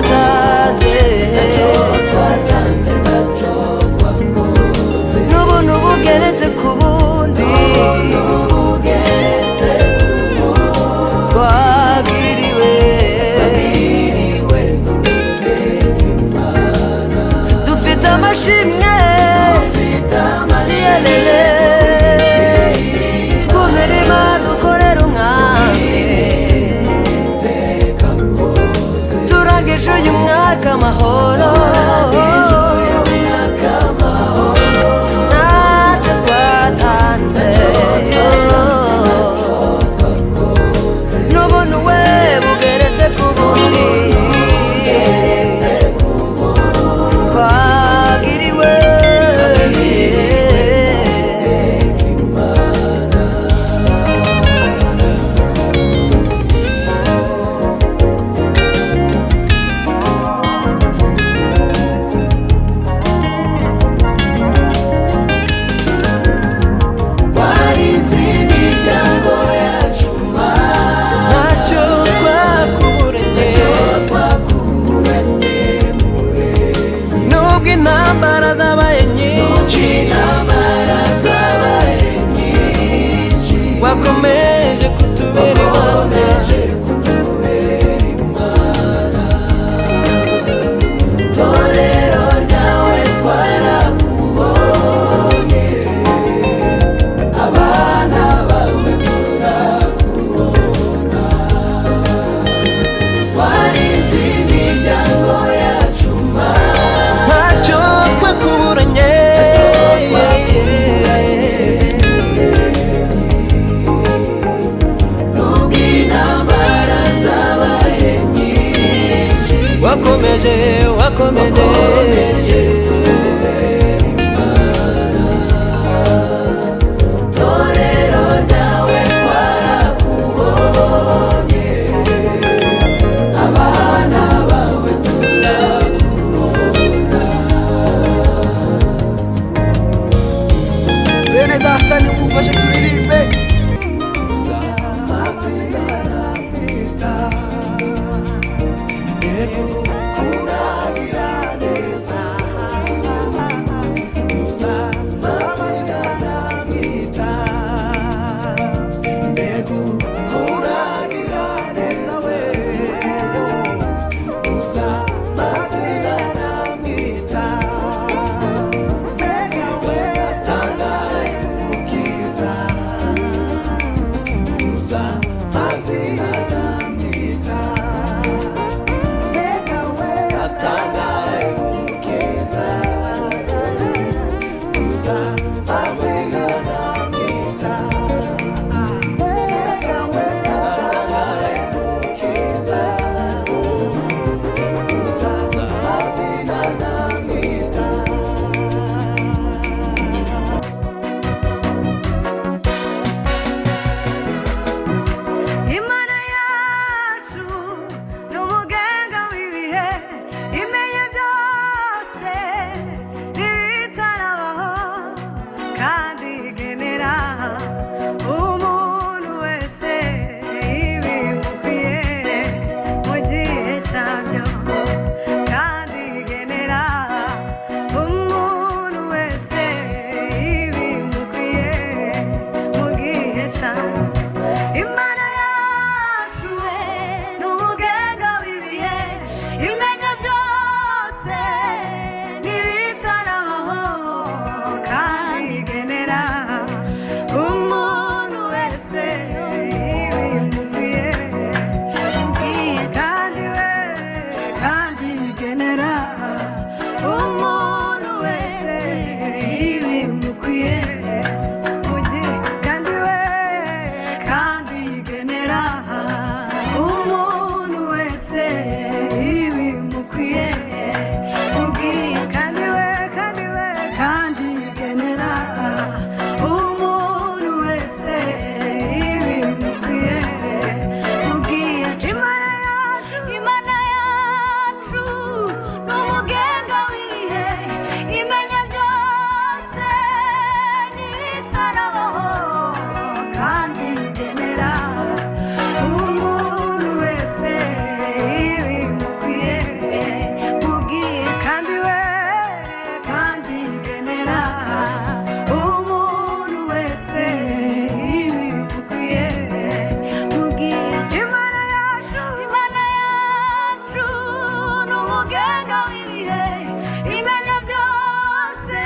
twatanze, Ntacyo twatanze, ntacyo twakoze, n'ubuntu bugeretse ku bundi, n'ubugeretse ku bundi, twagiriwe, twagiriwe n'Uwiteka Imana. Dufite amashimwe, Dufite amashimwe, yelele, ku mirima dukorera umwami. Uwiteka akoze. Turangije uyu mwaka amahoro, Turangije uyu mwaka amahoro, ntacyo twatanze, ntacyo twatanze, ntacyo twakoze, n'ubuntu we bugeretse ku bundi, bugeretse ku bundi, twagiriwe, Uwiteka Imana. Warinze imiryango yacu Mana, Ntacyo twakuburanye, ntacyo twakuburanye Muremyi, nubwo intambara zabaye nyinshi, intambara zabaye nyinshi, wakomeje kutubera Imana. Wakomeje kutubera Imana. Torero ryawe twarakubonye, abana bawe turakubona. Warinze imiryango yacu Mana, Ntacyo twakuburanye, ntacyo twakuburanye, nubwo intambara zabaye nyinshi, wakomeje, wakomeje, wakomeje kutubera Imana. Torero ryawe twarakubonye, abana bawe turakubona. Bene data, nimumfashe turirimbe. Imana yacu ni umugenga w'ibihe, imenya byose n'ibitarabaho, kandi igenera umuntu wese ibimukwiye mu gihe cyabyo, kandi igenera umuntu wese ibimukwiye mu gihe cyabyo. Imana yacu ni umugenga w'ibihe, imenya byose n'ibitarabaho, kandi igenera umuntu wese ibimukwiye, kandi we kandi igenera umuntu wese ibimukwiye mu gihe, kandi we kandi igenera umuntu wese ibimukwiye, kandi we kandi we kandi igenera umuntu wese ibimukwiye. Imana yacu, Imana yacu ni N'umugenga w'ibihe, imenya byose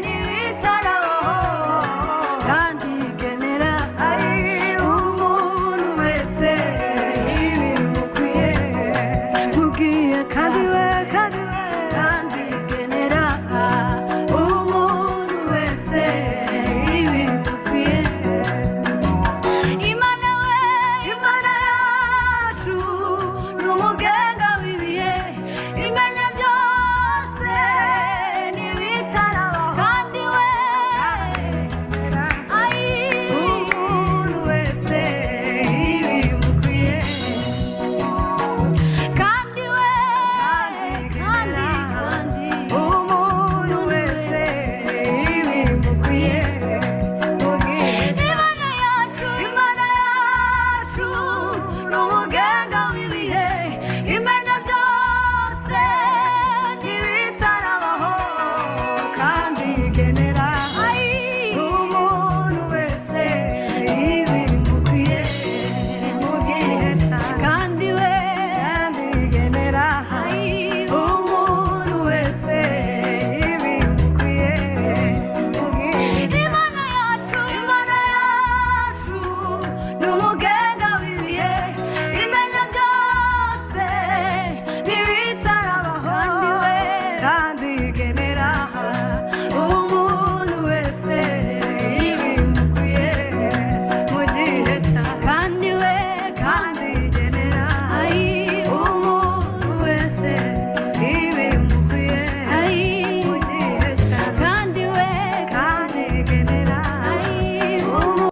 ntibitarabaho, kandi igenera umuntu wese ibimukwiye. Mubwiye kandi we, kandi we, kandi igenera umuntu wese ibimukwiye. Imana we, Imana yacu ni umugenga w'ibihe, imenya byose ntibitarabaho, kandi we ayi umuntu wese ibimukwiye, kandi we, kandi, kandi Umuntu wese ibimukwiye. Imana yacu, Imana yacu ni umugenga w'ibihe, imenya byose Ntibitarabaho, kandi igenera umuntu wese ibimukwiye. Mu gihe cyawe. Kandi we, Kandi igenera umuntu wese ibimukwiye mu gihe. Imana yacu, Imana yacu ni umugenga w'ibihe, imenya byose Ntibitarabaho, kandi we, kandi igenera umuntu wese ibimukwiye mu gihe cyawe. Kandi we, kandi Kandi igenera ayi umuntu wese ibimukwiye ayi mu gihe cyawe. Kandi we, Kandi igenera ayi umuntu.